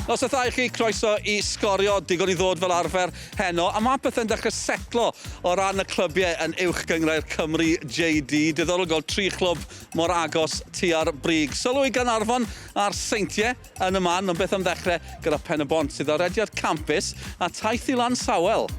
Noswaith dda i chi, croeso i Sgorio, digon i ddod fel arfer heno, a mae pethau'n dechrau setlo o ran y clybiau yn Uwch Gynghrair Cymru JD. Diddorol gweld tri chlwb mor agos tua'r brig. Sylw i Gaernarfon a'r Seintiau yn y man, ond beth am ddechrau gyda Pen-y-bont sydd â rediad campus a taith i Lansawel.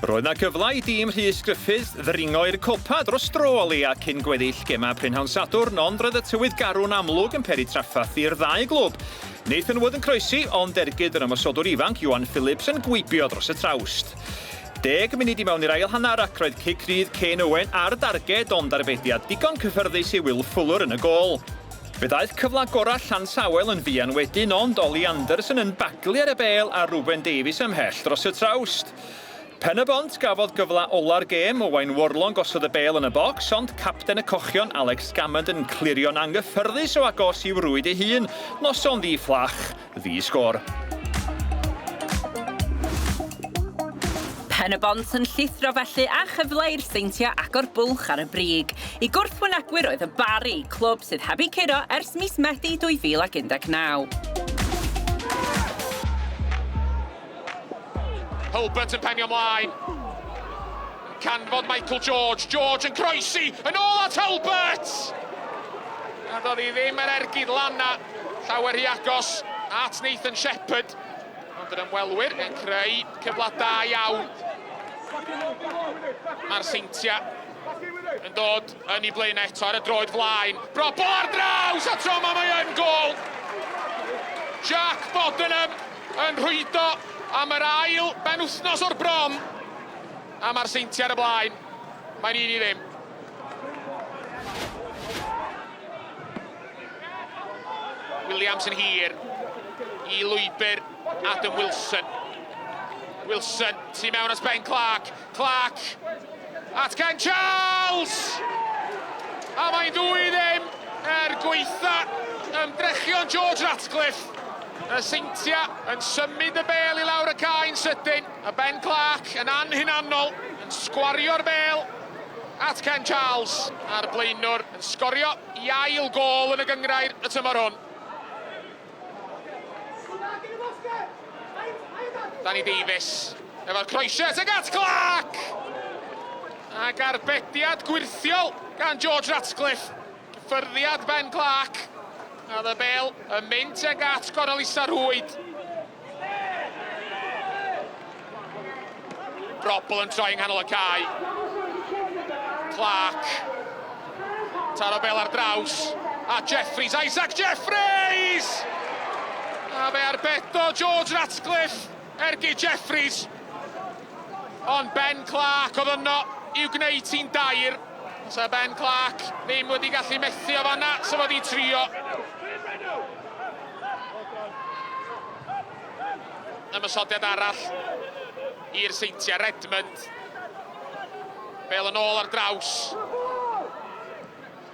Roedd 'na gyfle i dîm Rhys Griffiths ddringo i'r copa dros dro o leia cyn gweddill gemau prynhawn Sadwrn ond roedd y tywydd garw'n amlwg yn peri trafferth i'r ddau glwb. Nathan Wood yn croesi ond ergyd yr ymosodwr ifanc Ioan Phillips yn gwibio dros y trawst. Deg munud i mewn i'r ail hanner ac roedd cic rydd Kane Owen ar darged ond arbediad digon cyffyrddus i Will Fuller yn y gôl. Fe ddaeth cyfle gorau Llansawel yn fuan wedyn ond Ollie Anderson yn baglu ar y bêl a Ruben Davies ymhell dros y trawst. Pen-y-bont gafodd gyfle ola'r gêm, Owain Warlong gosod y bêl yn y bocs ond capten y cochion Alex Gammond yn clirio'n anghyffyrddus o agos i'w rwyd ei hun, noson ddi-fflach, ddi-sgôr. Pen-y-bont yn llithro felly a chyfle i'r Seintiau agor bwlch ar y brig. Y gwrthwynebwyr oedd y Barri, clwb sydd heb eu curo ers mis Medi 2019. Hulbert yn penio mlaen. Canfod Michael George. George yn croesi. Yn ôl at Hulbert! A doedd hi ddim yr ergyd lan 'na. Llawer rhy agos at Nathan Shepherd. Ond yr ymwelwyr yn creu cyfle da iawn. Mae'r Seintiau yn dod yn ei blaen eto ar y droed flaen. Brobol ar draws a tro yma mae yn gol. Jack Bodenham yn rhwydo am yr ail benwythnos o'r bron. A mae'r Seintiau ar y blaen. Mae'n 1-0. Williams yn hir i lwybr Adam Wilson. Wilson tu mewn at Ben Clark. Clark at Ken Charles! A mae'n 2-0 er gweitha ymdrechion George Ratcliffe. Y Seintiau yn symud y bêl i lawr y cae'n sydyn. A Ben Clark yn anhunanol yn sgwario'r bêl at Ken Charles. A'r blaenwr yn sgorio i ail gôl yn y gynghrair y tymor hwn. Danny Davies efo'r croesiad tuag at Clark! Ac arbediad gwyrthiol gan George Ratcliffe. Cyffyrddiad Ben Clark. A y bêl yn mynd tuag at gornel isa'r rhwyd. Brobl yn troi yng nghanol y cae. Clark. Taro bel ar draws. A Jeffries, Isaac Jeffries! A fe arbedo George Ratcliffe, ergyd Jeffries. Ond Ben Clark oedd yno i'w gwneud ti'n dair. Sa Ben Clark ddim wedi gallu methu o fanna, sa fo wedi trio. Ymosodiad arall i'r Seintiau, Redmond. Bel yn ôl ar draws.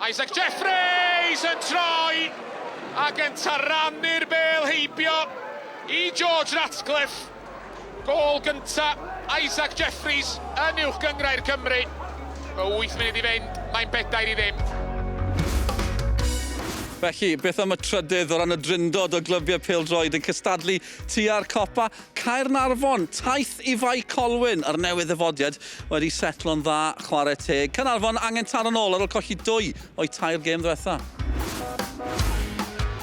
Isaac Jeffreys yn troi ac yn tarannu'r bel heibio i George Ratcliffe. Gôl gynta Isaac Jeffreys yn Uwch Gynghrair Cymru. Efo 8 munud i fynd, mae'n 4-0. Felly, beth am y trydydd o ran y drindod o glybiau pêl-droed yn cystadlu tua'r copa? Caernarfon, taith i Fae Colwyn a'r newydd ddyfodiad wedi setlo'n dda chwarae teg. Caernarfon angen taro'n ôl ar ôl colli dwy o'u tair gêm ddiwetha.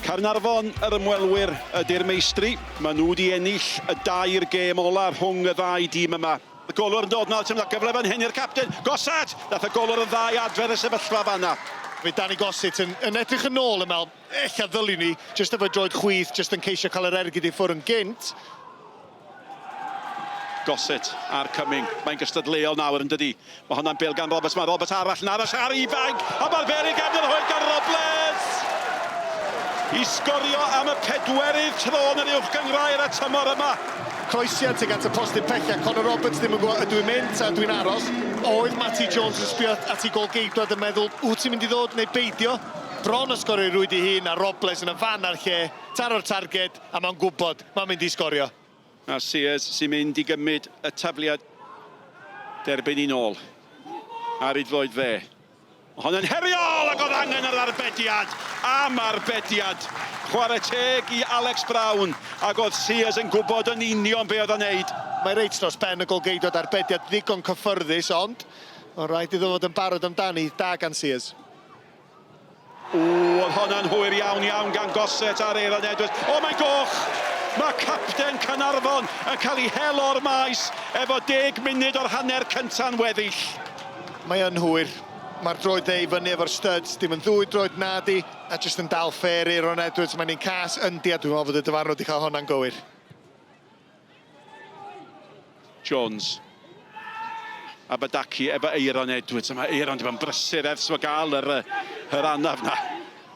Caernarfon, yr ymwelwyr, ydy'r meistri. Maen nhw wedi ennill y dair gêm ola rhwng y ddau dîm yma. Y golwr yn dod nôl, ti'n gyfle fan hyn i'r capten, Gossett! Nath y golwr yn dda i adfer y sefyllfa fanna. Fydd Danny Gossett yn, yn edrych yn ôl yn meddwl, ella ddylwn ni, jyst efo droed chwith, jyst yn ceisio cael yr ergyd i ffwrdd yn gynt. Gossett a'r Cumming. Mae'n gystadleuol nawr yn dydi? Mae hwnna'n bêl gan Roberts, mae Roberts arall yn aros ar ei fainc, a mae'r bêl i gefn yr rhwyd gan Robles! I sgorio am y pedwerydd tro yn yr Uwch Gynghrair y tymor yma. Croesiad tuag at y postyn pella, Connor Roberts ddim yn gwybod ydw i'n mynd ta ydw i'n aros. Oedd Matty Jones yn sbio at ei gôl-geidwad yn meddwl, wyt ti'n mynd i ddod neu beidio? Bron a sgorio i rwyd ei hun a Robles yn y fan a'r lle, taro'r targed a mae'n gwybod, mae'n mynd i sgorio. A Sears sy'n mynd i gymryd y tafliad. Derbyn i nôl. Ar ei droed dde. Hon yn heriol ac oedd angen yr arbediad am arbediad. Chwarae teg i Alex Brown, ac oedd Sears yn gwybod yn union be oedd o'n neud. Mae reit dros ben y golgeidwad arbediad ddigon cyffyrddus, ond mae'n rhaid iddo fod yn barod amdani, da gan Sears. Ww, oedd honna'n hwyr iawn iawn gan Gossett ar Aaron Edwards. O, mae'n goch! Mae capten Caernarfon yn cael ei hel o'r maes efo deg munud o'r hanner cynta'n weddill. Mae yn hwyr. Mae'r droed dde i fyny efo'r studs, dim yn ddwy droed nadi, a jyst yn dal ffair i Aaron Edwards. Mae'n un cas yndi, a dwi'n meddwl fod y dyfarnwr wedi cael honna'n gywir. Jones. Abadaki efo Aeron Edwards. A mae Aeron wedi bod yn brysur ers fo gael yr, yr anaf na.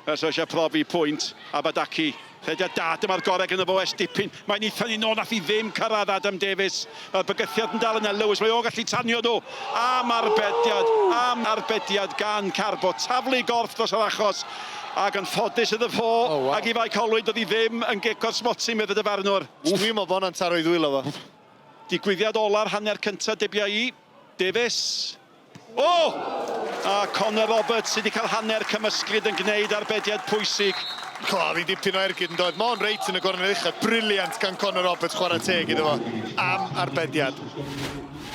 Ers o eisiau profi pwynt. Abadaki. Rhediad da, dyma'r gorau gyda fo ers dipyn. Mae'n eitha ni nôl, nath i ddim cyrraedd Adam Davies. Mae'r bygythiad yn dal yna, Lewis, mae o'n gallu tanio nhw. Am arbediad, am arbediad gan Carbo. Taflu gorff dros yr achos. Ac yn ffodus iddo fo, oh, wow. Ac i Fae Colwyn, doedd hi ddim yn gic o'r smotyn, medd y dyfarnwr. Dwi'n meddwl bod hwnna'n taro i ddwylo fo. Digwyddiad ola'r hanner cyntaf, dybia i. Davies. O! A Connor Roberts sydd wedi cael hanner cymysglyd yn gwneud arbediad pwysig. Claddu dipyn o ergyd yn dod. Mae o'n reit yn y gornel uchaf. Brilliant gan Connor Roberts, chwarae teg iddo fo. Am arbediad.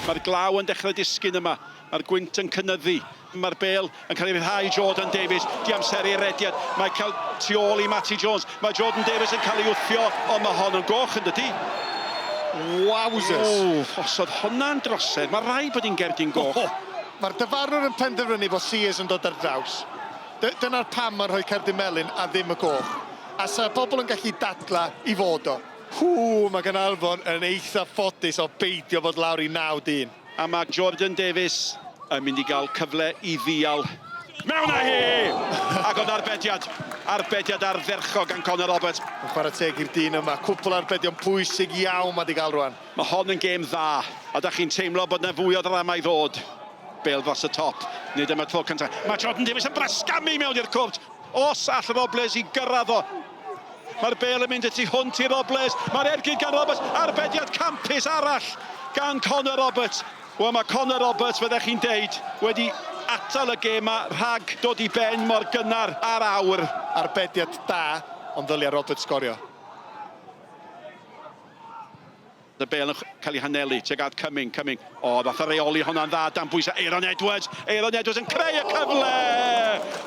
Mae'r glaw yn dechrau disgyn yma. Mae'r gwynt yn cynyddu. Mae'r bêl yn cael ei ryddhau i Jordan Davies. Di amseru rediad. Mae cael tu ôl i Matty Jones. Mae Jordan Davies yn cael ei wthio, ond mae hon yn goch yn dydy? Wowzers! O, os oedd honna'n drosedd, mae rhaid bod hi'n gerdyn goch. Oh, Mae'r dyfarnwr yn penderfynu bod Sears yn dod ar draws. Dyna'r pam mae'n rhoi cerdyn melyn a ddim y goch. A sa bobl yn gallu dadla i fod o. Hw, mae Gaernarfon yn eitha ffodus o beidio fod lawr i naw dyn. A mae Jordan Davies yn mynd i gael cyfle i ddial. Mewn â hi! Ac oedd arbediad. Arbediad ardderchog gan Connor Roberts. Yn chwarae teg i'r dyn yma. Cwpl arbedion pwysig iawn mae 'di gael rwan. Mae hon yn gêm dda, a da chi'n teimlo bod 'na fwy o ddrama i ddod. Bale dros y top. Nid am y tro cyntaf. Mae Jordan Davies yn brasgamu mewn i'r cwrt. Os all Robles i gyrraedd o. Mae'r bêl yn mynd y tu hwnt i Robles. Mae'r ergyd gan Roberts. Arbediad campus arall gan Connor Roberts. Wel, mae Connor Roberts, fyddech chi'n deud, wedi atal y gêm ma rhag dod i ben mor gynnar ar awr. Arbediad da, ond ddylia Roberts sgorio. Y bêl yn cael ei hanelu tuag at Cumming, Cumming. O, nath o reoli hwnna'n dda dan bwysau. Aeron Edwards, Aeron Edwards yn creu y cyfle!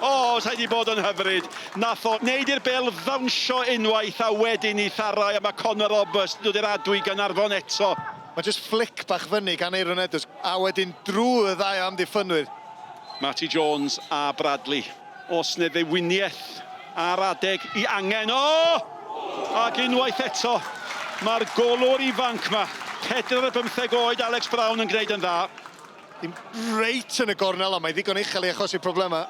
O, sa i 'di bod yn hyfryd. Nath o wneud i'r bêl ddawnsio unwaith a wedyn i tharo a mae Connor Roberts yn dod i'r adwy Gaernarfon eto. Mae jyst flick bach fyny gan Aeron Edwards a wedyn drwy y ddau o amddiffynwyr. Matty Jones a Bradley. Oes 'na ddewiniaeth ar adeg i angen? O! Ac unwaith eto, mae'r golwr ifanc 'ma, 4 ar 15 oed, Alex Brown yn gwneud yn dda. Dim reit yn y gornel, ond mae ddigon uchel i achosi problemau.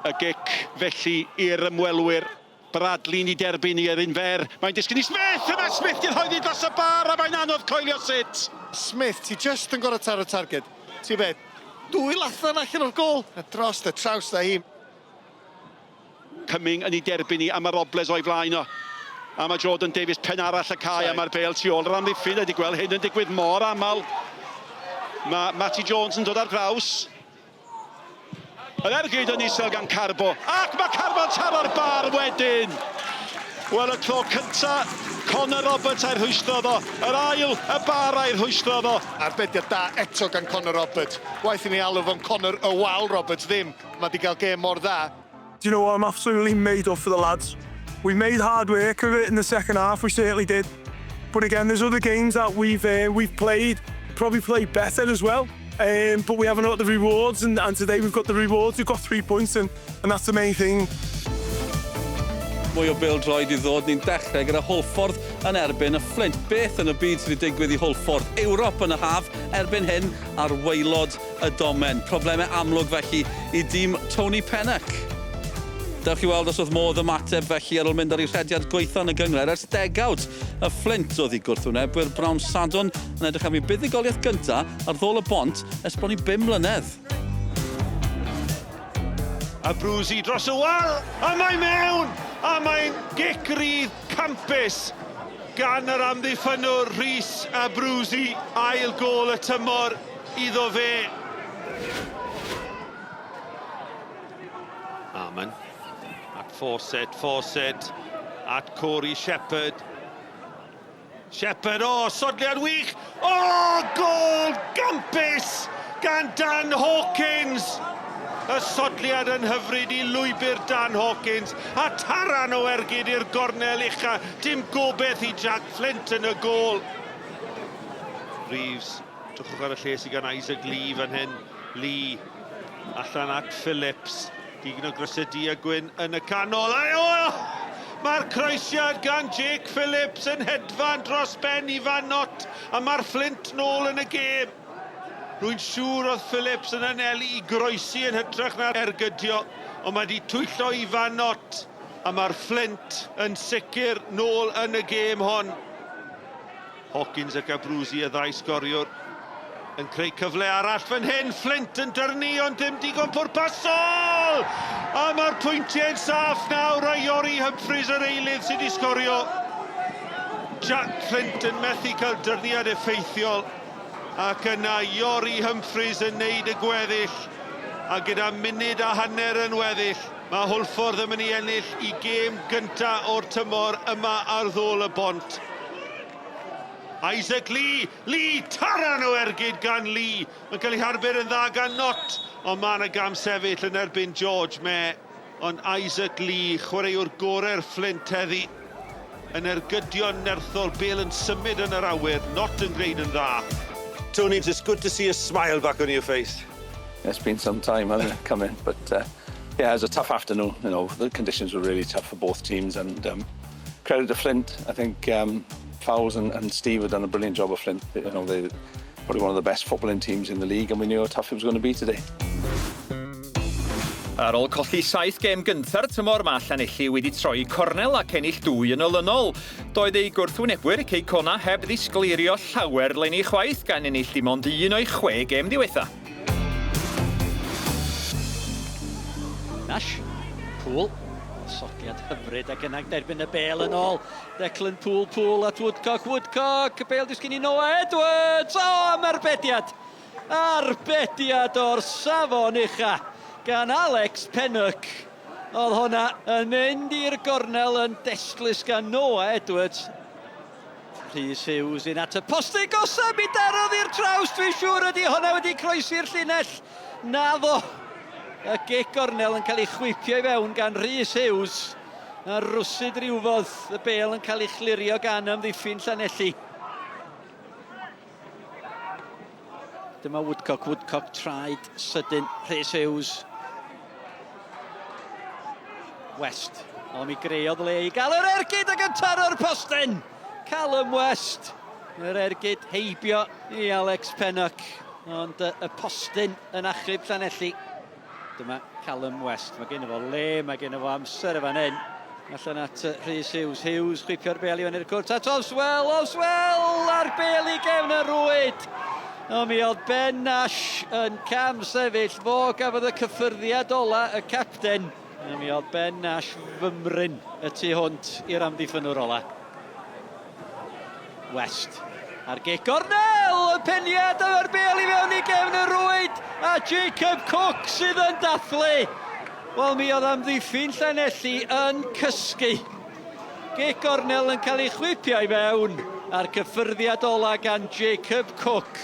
Y gic felly i'r ymwelwyr. Bradley'n ei derbyn i yr un fer. Mae'n disgyn i Smith! A mae Smith 'di rhoi ddi dros y bar a mae'n anodd coelio sut. Smith, ti just yn gorfod taro targed. Ti be, dwy lathan allan o'r gôl. A dros y traws da hi. Cumming yn ei derbyn i a mae Robles o'i flaen o. A mae Jordan Davies pen arall y cae a mae'r bêl tu ôl yr amddiffyn. Wedi gweld hyn yn digwydd mor aml. Mae Matty Jones yn dod ar draws. Yr ergyd yn isel gan Carbo. Ac mae Carbo'n taro'r bar wedyn. Wel, y tro cynta, Connor Roberts a'i rhwystro ddo. Yr ail, y bar a'i rhwystro ddo. Arbediad da eto gan Connor Roberts. Waeth i ni alw fo'n Connor y Wal Roberts ddim. Mae 'di gael gêm mor dda. Do you know what? I'm absolutely made up for the lads. We made hard work of it in the second half, we certainly did. But again, there's other games that we've played, probably played better as well. But we haven't got the rewards, and today we've got the rewards. We've got 3 points, and that's the main thing. Mwy o bêl-droed i ddod, ni'n dechrau gyda Hwlffordd yn erbyn y Fflint. Beth yn y byd sydd wedi digwydd i Hwlffordd? Ewrop yn y haf, erbyn hyn ar waelod y domen. Problemau amlwg felly i dîm Tony Pennock. Dewch i weld os oedd modd ymateb felly ar ôl mynd ar ei rhediad gwaetha yn y gynghrair ers degawd. Y Fflint oedd eu gwrthwynebwyr bnawn Sadwrn yn edrych am eu buddugoliaeth gyntaf ar ddôl y bont ers bron i 5 mlynedd. A Brwsi dros y wal, a mae mewn, a mae'n gic rydd campus gan yr amddiffynwr Rhys a Brwsi, ail gôl y tymor iddo fe. Amen. Fawcett, Fawcett at Corey Shepherd. Shepherd, o, sodliad wych! O, gol gampus gan Dan Hawkins! Y sodliad yn hyfryd i lwybr Dan Hawkins, a taran o ergyd i'r gornel ucha. Dim gobeith i Jack Flint yn y gôl. Reeves, drychwch ar y lle sydd gan Isaac Lee fan hyn. Lee allan at Phillips. Digon o grysau du a gwyn yn y canol. A o! Mae'r croesiad gan Jake Phillips yn hedfan dros ben i Van Nott a mae'r Flint nôl yn y gêm. Rwy'n siŵr oedd Phillips yn anelu i groesi yn hytrach na'r ergydio, ond mae wedi twyllo i Van Nott a mae'r Flint yn sicr nôl yn y gêm hon. Hawkins ac Abruzzi y ddau sgoriwr yn creu cyfle arall fan hyn. Flint yn dyrnu ond dim digon pwrpasol! A mae'r pwyntiau'n saff nawr a Iori Humphreys yr eilydd sydd wedi sgorio. Jack Flint yn methu cael dyrniad effeithiol ac yna Iori Humphreys yn neud y gweddill a gyda munud a hanner yn weddill mae Hwlffordd yn mynd i ennill i gêm gynta o'r tymor yma ar ddôl y bont. Isaac Lee, Lee, taran o ergyd gan Lee. Mae'n cael ei harbed yn dda gan Nott, ond mae yna gam sefyll yn erbyn George Mair. Ond Isaac Lee, chwaraewr gorau'r Fflint heddi, yn ergydio'n nerthol, bêl yn symud yn yr awyr, Nott yn gwneud yn dda. Tony, it's good to see a smile back on your face. It's been some time, hasn't it, coming? But yeah, it was a tough afternoon. The conditions were really tough for both teams, and credit to Flint. I think Fowles and Steve have done a brilliant job of Flint. They're probably one of the best footballing teams in the league, and we knew how tough it was going to be today. Ar ôl colli saith gêm gynta'r tymor, mae Llanelli wedi troi cornel ac ennill dwy yn olynol. Doedd eu gwrthwynebwyr, Cei Connah, heb ddisgleirio llawer leni chwaith gan ennill dim ond un o'i chwe gêm ddiwetha. Nash, Poole, sodiad hyfryd ac yna derbyn y bêl yn ôl. Declan Poole, Poole at Woodcock, Woodcock, y bêl disgyn i Noah Edwards! O, am arbediad! Arbediad o'r safon ucha gan Alex Pennock. Oedd hwnna yn mynd i'r gornel yn destlus gan Noah Edwards. Rhys Hughes un at y postyn gosa, mi darodd i'r traws, dwi'n siŵr ydy hwnna wedi croesi'r llinell. Naddo. Y gic gornel yn cael ei chwipio i fewn gan Rhys Hughes. A rwsyd rywfodd y bêl yn cael ei chlirio gan amddiffyn Llanelli. Dyma Woodcock, Woodcock traed sydyn, Rhys Hughes. West, o mi greodd le i gael yr ergyd ac yn taro'r postyn! Callum West, yr ergyd heibio i Alex Pennock, ond y postyn yn achub Llanelli. Dyma Callum West, mae gen fo le, mae gen fo amser y fan hyn. Allan at Rhys Hughes, Hughes chwipio'r bêl i fyny'r cwrt at Oswell, Oswell a'r bêl i gefn y rwyd. O mi oedd Ben Nash yn cam sefyll, fo gafodd y cyffyrddiad ola, y capten. A mi oedd Ben Nash fymryn y tu hwnt i'r amddiffynnwr ola. West. A'r gic gornel! Y peniad a'r bêl i fewn i gefn y rwyd! A Jacob Cook sydd yn dathlu! Wel, mi oedd amddiffyn Llanelli yn cysgu. Gic gornel yn cael ei chwipio i fewn, a'r cyffyrddiad ola gan Jacob Cook.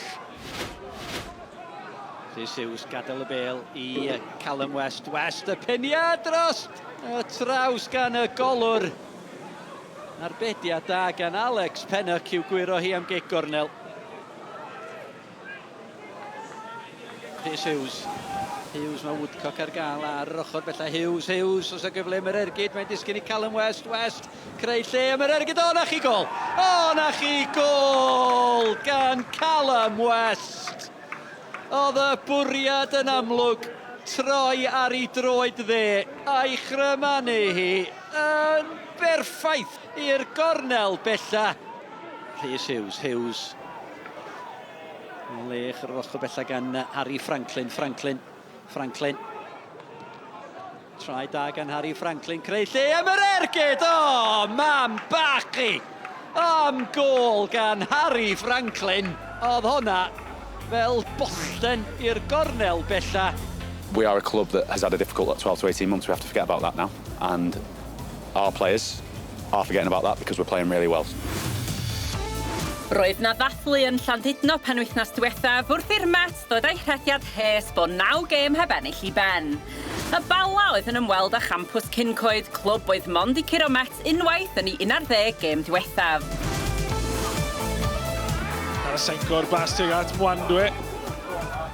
Rhys Hughes gadael y bêl i Callum West. West y peniad dros y traws gan y golwr. Arbediad da gan Alex Pennock i'w gwyro hi am gic gornel. Rhys Hughes. Hughes, mae Woodcock ar gael ar yr ochr bella. Hughes, Hughes, os y gyfle am yr ergyd, mae'n disgyn i Callum West, West, creu lle am yr ergyd, o na chi gol! O na chi gol gan Callum West! Oedd y bwriad yn amlwg, troi ar ei droed dde a'i chrymanu hi yn berffaith i'r gornel bella. Rhys Hughes, Hughes. Lech ar yr ochr bella gan Harry Franklin, Franklin, Franklin. Trai da gan Harry Franklin, creu lle am yr ergyd! O, mam bach i! Am gôl gan Harry Franklin! Oedd hwnna fel bollten i'r gornel bella. We are a club that has had a difficult 12 to 18 months. We have to forget about that now. And our players are forgetting about that because we're playing really well. Roedd 'na ddathlu yn Llandudno penwythnos diwethaf wrth i'r Met ddod â'i rhediad hesb o naw gêm heb ennill i ben. Y Bala oedd yn ymweld â champws Cyncoed, clwb oedd mond 'di curo Met unwaith yn ei unarddeg gêm diwethaf. Tarasenko'r bas tuag at Mwandwe.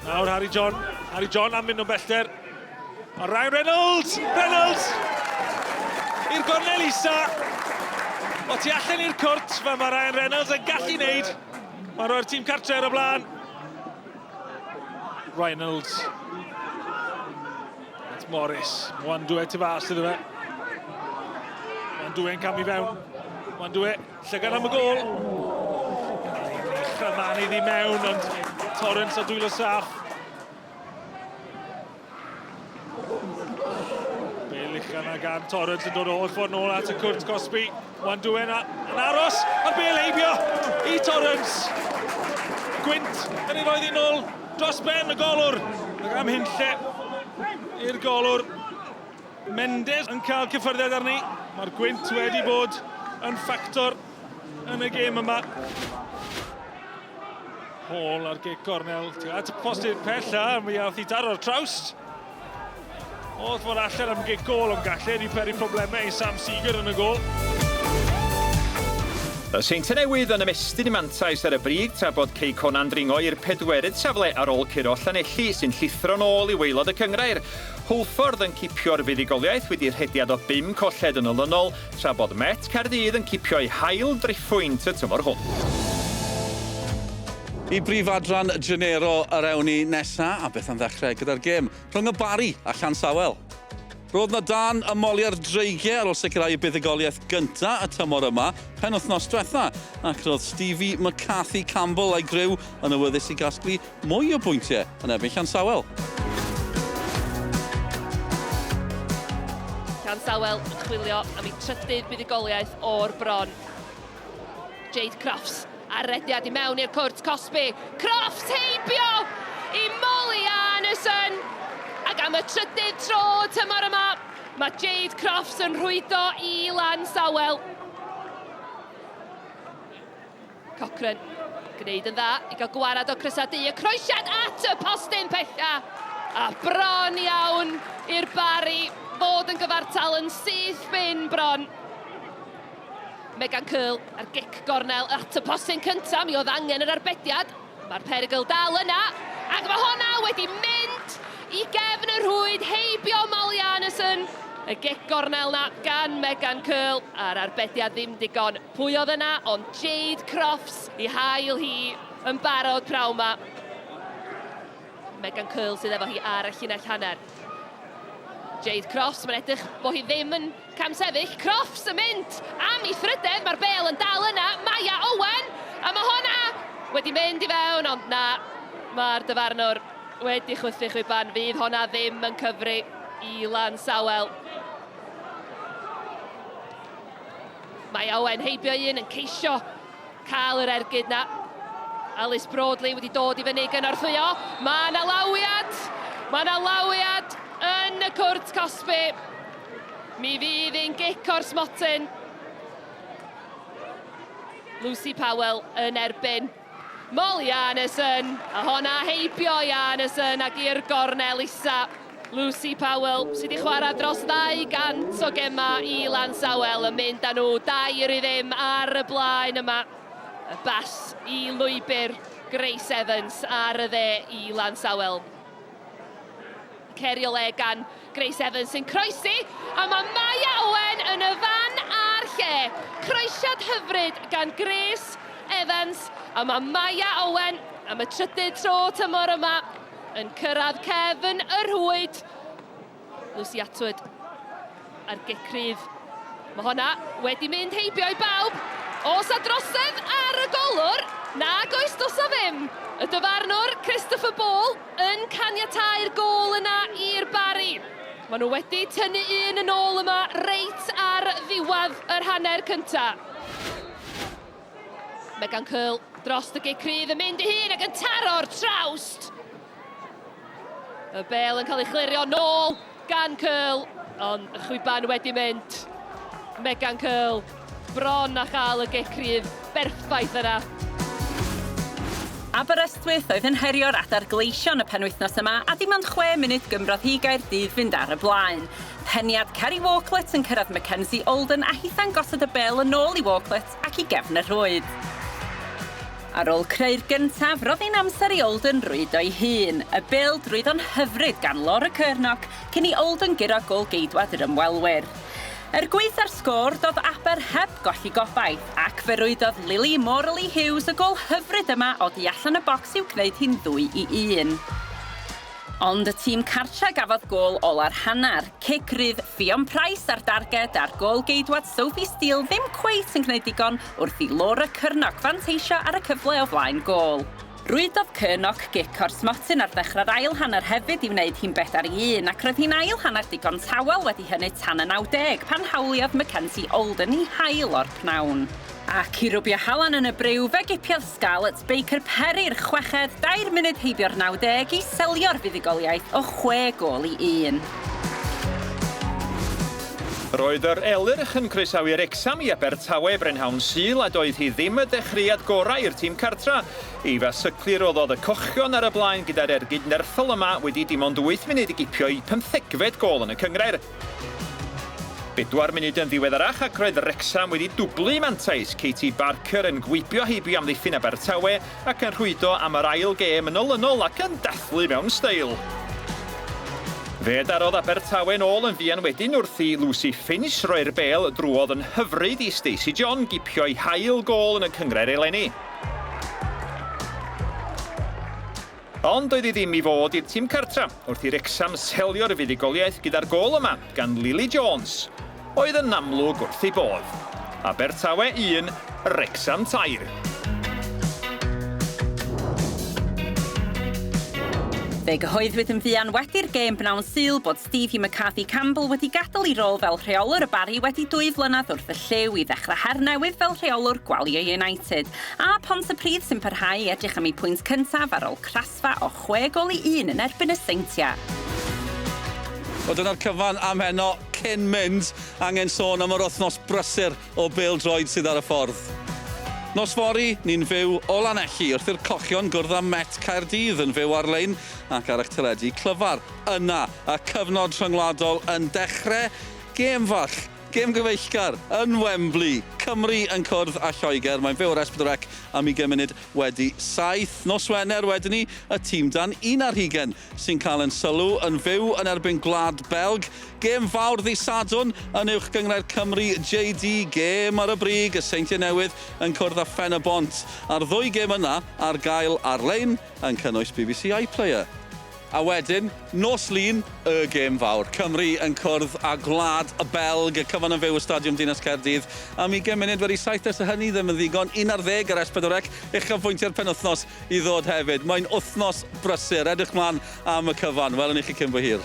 Nawr Harry John. Harry John am fynd o bellter. A Ryan Reynolds! Reynolds! I'r gornel isa. O tu allan i'r cwrt, fel mae Ryan Reynolds yn gallu wneud. Mae'n rhoi'r tîm cartre ar y blaen. Reynolds. At Morris. Mwandwe tu fas iddo fe. Mwandwe'n camu fewn. Mwandwe, llygad am y gôl. Chymanu iddi mewn, ond Torrance o dwylo saff. Bale ucha yna gan Torrance yn dod o holl ffordd nôl at y cwrt cosbi. Wandwe yna yn aros, a'r bel heibio i Torrance. Gwynt yn ei roedd i nôl dros ben y golwr. Ac am hunlle i'r golwr. Mendes yn cael cyffyrddiad arni. Mae'r gwynt wedi bod yn ffactor yn y gêm yma. Hall ar gic gornel, at y postyn pella, mi ath i daro'r trawst. Oedd fod allan am gic gôl, ond gallu wedi peri problemau i Sam Seeger yn y gôl. Y Seintiau Newydd yn ymestyn i mantais ar y brig tra bod Cei Cona'n dringo i'r pedwerydd safle ar ôl curo Llanelli sy'n llithro'n ôl i waelod y cynghrair. Hwlffordd yn cipio'r fuddugoliaeth wedi rhediad o bum colled yn olynol tra bod Met Caerdydd yn cipio'u hail driphwynt y tymor hwn. I brif adran Genero yr ewn ni nesa, a beth am ddechrau gyda'r gêm rhwng y Barri a Llansawel. Roedd 'na dân ym moliau'r Dreigiau ar ôl sicrhau eu buddugoliaeth gynta' y tymor yma penwythnos dwetha', ac roedd Stevie McCarthy Campbell a'i griw yn awyddus i gasglu mwy o bwyntiau yn erbyn Llansawel. Llansawel yn chwilio am ei trydydd buddugoliaeth o'r bron. Jade Crofts ar rediad i mewn i'r cwrt cosbi. Crofts heibio i Molly Arneson! Ac am y trydydd tro tymor yma, mae Jade Crofts yn rhwydo i Lansawel. Cochrane gwneud yn dda i gael gwarad o crysau du. Y croesiad at y postyn pella. A bron iawn i'r Barri fod yn gyfartal yn syth bin bron. Megan Curl ar gic gornel at y postyn cyntaf. Mi oedd angen yr arbediad. Mae'r perygl dal yna. Ac mae honna wedi mynd i gefn y rhwyd heibio Molly Arneson. Y gic gornel na gan Megan Curl a'r arbediad ddim digon. Pwy oedd yna ond Jade Crofts i hael hi yn barod prawn ma. Megan Curl sydd efo hi ar y llinell hanner. Jade Crofts, mae'n edrych bod hi ddim yn camsefyll. Crofts yn mynd am ei thrydedd, mae'r bel yn dal yna. Maya Owen, a mae honna wedi mynd i fewn, ond na, mae'r dyfarnwr wedi chwythu chwiban. Fydd honna ddim yn cyfri i Lansawel. Mae Owen heibio un yn ceisio cael yr ergyd na. Alice Broadley wedi dod i fyny i gynorthwyo. Mae yna lawiad! Mae yna lawiad yn y cwrt cosbi. Mi fydd un gic o'r smotyn. Lucy Powell yn erbyn Molly Arneson. A honna heibio i Arneson ac i'r gornel isa. Lucy Powell sydd wedi chwarae dros 200 o gemau i Lansawel yn mynd â nhw 2-0 ar y blaen yma. Y bas i lwybr Grace Evans ar y dde i Lansawel. Cerio le gan Grace Evans sy'n croesi a mae Maya Owen yn y fan a'r lle. Croesiad hyfryd gan Grace Evans a mae Maya Owen am y trydydd tro tymor yma yn cyrraedd cefn y rhwyd. Lucy Atwood ar gic cryf. Mae honna wedi mynd heibio i bawb. Os a drosedd ar y golwr, nag oes dos o ddim. Y dyfarnwr, Christopher Ball, yn caniatáu'r gôl yna i'r Barri. Maen nhw wedi tynnu un yn ôl yma reit ar ddiwedd yr hanner cyntaf. Megan Curl dros y gic rydd yn mynd i hun ac yn taro'r trawst. Y bel yn cael ei chlirio nôl gan Curl. Ond y chwiban wedi mynd. Megan Curl bron a chael y gic rhydd berffaith yna. Aberystwyth oedd yn herio'r Adar Gleision y penwythnos yma a dim ond chwe munud gymrodd hi Gaerdydd fynd ar y blaen. Peniad Kerry Walklett yn cyrraedd Mackenzie Olden a hitha'n gosod y bêl yn ôl i Walklett ac i gefn y rhwyd. Ar ôl creu'r gyntaf, roedd hi'n amser i Olden rwydo'i hun. Y bêl drwyddo'n hyfryd gan Laura Curnock cyn i Olden guro gôl geidwad yr ymwelwyr. Er gwaetha'r sgôr, doedd Aber heb golli gobaith, ac fe rwydodd Lily Morley Hughes y gôl hyfryd yma o du allan y bocs i'w gwneud hi'n ddwy i un. Ond y tîm cartra gafodd gôl ola'r hanner. Cic rydd Ffion Price ar darged a'r gôl-geidwad Sophie Steele ddim cweit yn gwneud digon wrth i Laura Curnock fanteisio ar y cyfle o flaen gôl. Rwydodd Curnock gic o'r smotyn ar ddechrau'r ail hanner hefyd i wneud hi'n bedair i un, ac roedd hi'n ail hanner digon tawel wedi hynny tan y 90 pan hawliodd Mackenzie Olden ei hail o'r pnawn. Ac i rwbio halan yn y briw, fe gipiodd Scarlett Baker Perry'r chweched dair munud heibio'r 90 i selio'r fuddugoliaeth o chwe gôl i un. Roedd yr Elyrch yn croesawu Wrecsam i Abertawe brynhawn Sul a doedd hi ddim y dechreuad gorau i'r tîm cartra. Eva Sycli roddodd y cochion ar y blaen gyda'r ergyd nerthol yma wedi dim ond wyth munud i gipio'i pymthegfed gôl yn y cynghrair. Bedwar munud yn ddiweddarach ac roedd Wrecsam wedi dwblu mantais, Katie Barker yn gwibio heibio amddiffyn Abertawe ac yn rhwydo am yr ail gêm yn olynol ac yn dathlu mewn steil. Fe darodd Abertawe'n ôl yn fuan wedyn wrth i Lucy Finch roi'r bêl drwodd yn hyfryd i Stacey John gipio'i hail gôl yn y cynghrair eleni. Ond doedd hi ddim i fod i'r tîm cartra wrth i Wrecsam selio'r fuddugoliaeth gyda'r gôl yma gan Lily Jones, oedd yn amlwg wrth ei bodd. Abertawe 1, Wrecsam 3. Fe gyhoeddwyd yn fuan wedi'r gêm bnawn Sul bod Stevie McCarthy Campbell wedi gadael ei rôl fel rheolwr y Barri wedi dwy flynedd wrth y llyw i ddechrau her newydd fel rheolwr Gwalia United, a Pontypridd sy'n parhau i edrych am eu pwynt cyntaf ar ôl crasfa o chwe gôl i un yn erbyn y Seintiau. Wel dyna'r cyfan am heno. Cyn mynd, angen sôn am yr wythnos brysur o bêl-droed sydd ar y ffordd. Nos fory, ni'n fyw o Lanelli wrth i'r Cochion gwrdd â Met Caerdydd yn fyw ar-lein ac ar eich teledu clyfar. Yna, y cyfnod rhyngwladol yn dechrau. Gêm fach, gêm gyfeillgar yn Wembley. Cymru yn cwrdd â Lloegr. Mae'n fyw ar S4C am ugain munud wedi saith. Nos Wener wedyn ni, y tîm dan un ar hugain sy'n cael ein sylw yn fyw yn erbyn Gwlad Belg. Gêm fawr ddydd Sadwrn yn Uwch Gynghrair Cymru JD. Gêm ar y brig, y Seintiau Newydd yn cwrdd â Phen-y-bont. A'r ddwy gêm yna ar gael ar-lein, yn cynnwys BBC iPlayer. A wedyn, nos Lun, y gêm fawr. Cymru yn cwrdd â Gwlad y Belg, y cyfan yn fyw o Stadiwm Dinas Caerdydd am ugain munud wedi saith ers hynny ddim yn ddigon, 11 ar S4C, uchafbwyntiau'r penwythnos i ddod hefyd. Mae'n wythnos brysur, edrych mlaen am y cyfan. Welwn ni chi cyn bo hir.